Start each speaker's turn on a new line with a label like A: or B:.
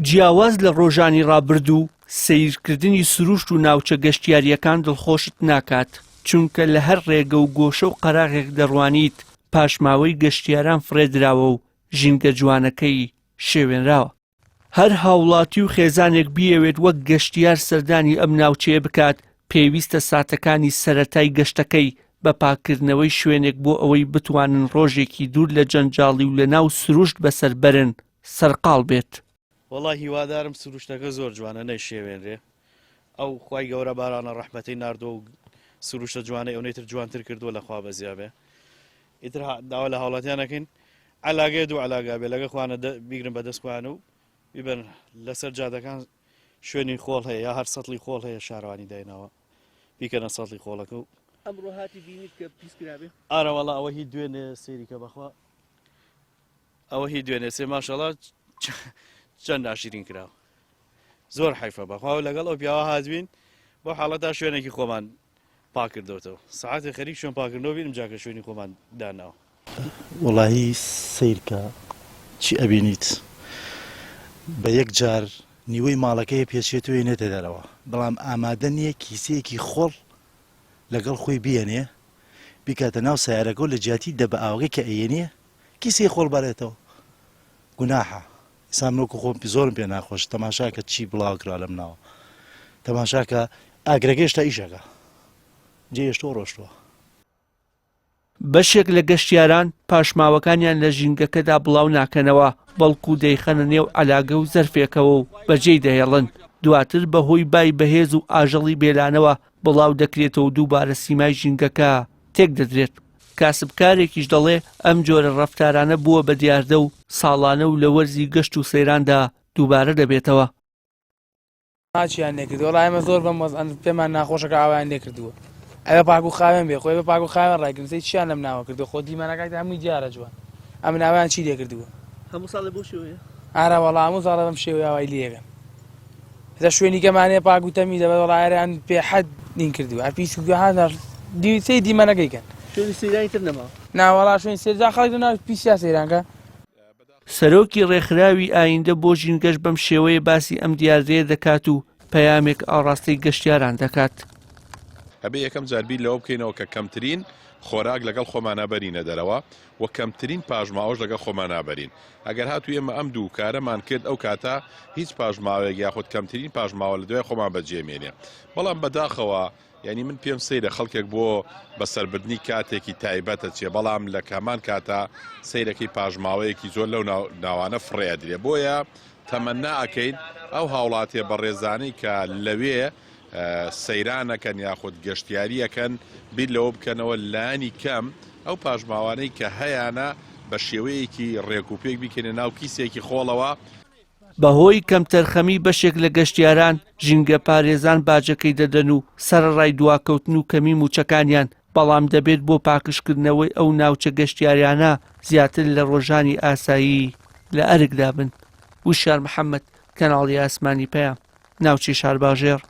A: جیاواز لە ڕۆژانی ڕابردوو، سەیرکردنی سروشت و ناوچە گەشتیارییەکان دڵخۆشت ناکات، چونکە لە هەر ڕێگە و گۆشە و قەراغێک دەڕوانیت پاشماوەی گەشتیاران فڕێدراوە و ژینگە جوانەکەی شێوێنراوە. هەر هاوڵاتی و خێزانێک بیەوێت وەک گەشتیار سەردانی ئەم ناوچەیە بکات، پێویستە ساتەکانی سەرەتای گەشتەکەی بە پاککردنەوەی شوێنێک بۆ ئەوەی بتوانن ڕۆژێکی دوور لە جەنجاڵی و لەناو سروشت بەسەر بەرن، سەرقاڵ بێت.
B: وەڵا هیوادارم سروشتەکە زۆر جوانە نەیشێوێنرێ ئەو خوای گەورە بارانە ڕەحمەتەی ناردووە و سروشتە جوانەی ئەونەی تر جوانتر کردووە لە خوا بەزیا بێ ئیتر داوا لە هاوڵاتیان ئەکەین عەلاگەیە دوو عەلاگا بێ لەگە خوانە بیگرن بە دەست خۆیان و بیبەن لەسەر جادەکان شوێنی خۆڵ هەیە یا هەر سەتڵی خۆڵ هەیە شارەوانی دایناوە بیکەنە سەتڵی خۆڵەکە و
A: ئەمڕۆ هاتی بینیت کە پیس کرابێ؟
B: ئارە وەڵا ئەوە هی دوێنێ سەیری کە بەخوا ئەوە هی دوێنێ سێ ماشەڵا چەند ناشرین کراوە زۆر حیفە بەخوا لەگەڵ ئەو پیاوە هاتبین بۆ حاڵەتا شوێنێکی خۆمان پاکردۆتەوە سەعاتێ خەریک شوێن پاکردنەوە بین ئمجاکە شوێنی خۆمان داناوە.
C: وەڵاهی سەیرکە چی ئەبینیت بە یەک جار نیوەی ماڵەکەی پێچێتەوە نێتە دەرەوە بەڵام ئامادە نییە کیسەیەکی خۆڵ لەگەڵ خۆی بێنێ بیکاتە ناو سیارەکە و لە جیاتی دەبە ئاوەکەی کە ئەیەنێ کیسەی خۆڵ بەرێتەوە گوناحە ئیسا من وەکو خۆم زۆرم پێ ناخۆش تەماشاکە چی بڵاو کرا لەم ناوە تەماشاکە ئاگرەکە هێشتا ئیشەکە جێ هێشتووە ڕۆشتووە.
A: بەشێک لە گەشتیاران پاشماوەکانیان لە ژینگەکەدا بڵاو ناکەنەوە، بەڵکو دەیخەنە نێو عەلاگە و زەرفێکەوە و بەجێی دەهێڵن، دواتر بەهۆی بای بەهێز و ئاژەڵی بێلانەوە بڵاو دەکرێتەوە و دووبارە سیمای ژینگەکە تێکدەدرێت. کاسبکارێکیش دەڵێ ئەم جۆرە ڕەفتارانە بووە بە دیاردە و ساڵانە و لە وەرزی گەشت و سەیراندا دووبارە دەبێتەوە.
D: ماچیان لێ کردووە وەڵا ئێمە زۆر بەم وەزعە پێمان ناخۆشە کە ئاوایان لێ کردووە ئەوێ پاک و خاوێن بێ خۆی بە پاک و خاوێن ڕایگرن سەی چیان لەم ناوە کردووە خۆ دیمەنەکە هەمووی دیارە جوان ئەم ناوەیان چی لێ کردووە
A: هەموو ساڵێ بەو شێوەیە؟
D: ئارە وەڵا هەموو ساڵێ بەم شێوەیە ئاوای لێ ئەکەن لە شوێنی کەمانەیە پاک و تەمیزە بەس وەڵا ئێرەیان پێ حەد نین کردووە هەر پیس و هاتە دی سەی دیمەنەکەی کەن
A: شوێنی سەیرانی تر نەماوە
D: نا وەڵا شوێنی سەیر جا خەڵک لەناو پیسیا سەیرانکە
A: سەرۆکی ڕێکخراوی ئایندە بۆ ژینگەش بەم شێوەیە باسی ئەم دیاردەیە دەکات و پەیامێک ئاڕاستەی گەشتیاران دەکات.
E: ئەبێ یەکەم جار بیر لەوە بکەینەوە کە کەمترین خۆراک لەگەڵ خۆمانا بەرینە دەرەوە و کەمترین پاشماوەش لەگەڵ خۆمانا بەرین. ئەگەر هاتوو ئێمە ئەم دوو کارەمان کرد ئەو کاتە هیچ پاشماوەیەک یاخود کەمترین پاشماوە لە دوای خۆمان بەجێ مێنێ. بەڵام بەداخەوە یانی من پێم سەیرە خەڵکێک بۆ بەسەربردنی کاتێکی تایبەت ئەچێ بەڵام لە هەمان کاتا سەیرەکەی پاشماوەیەکی زۆر لەو ناوانە فڕێ ئەدرێ بۆیە تەمەنا ئەکەین ئەو هاوڵاتیە بەڕێزانەی کە لەوێ سەیرانەکەن یاخود گەشتیاریەکەن بیر لەوە بکەنەوە لانی کەم ئەو پاشماوانەی کە هەیانە بە شێوەیەکی ڕێک و پێک بیکەنە ناو کیسێکی خۆڵەوە.
A: بەهۆی کەمتەرخەمی بەشێک لە گەشتیاران، ژینگەپارێزان باجەکەی دەدەن و سەرەڕای دواکەوتن و کەمی مووچەکانیان، بەڵام دەبێت بۆ پاکژکردنەوەی ئەو ناوچە گەشتیاریانە زیاتر لە ڕۆژانی ئاسایی لە ئەرکدا بن. وشیار محەمەد، کەناڵی ئاسمانی پەیام، ناوچەی شارباژێڕ.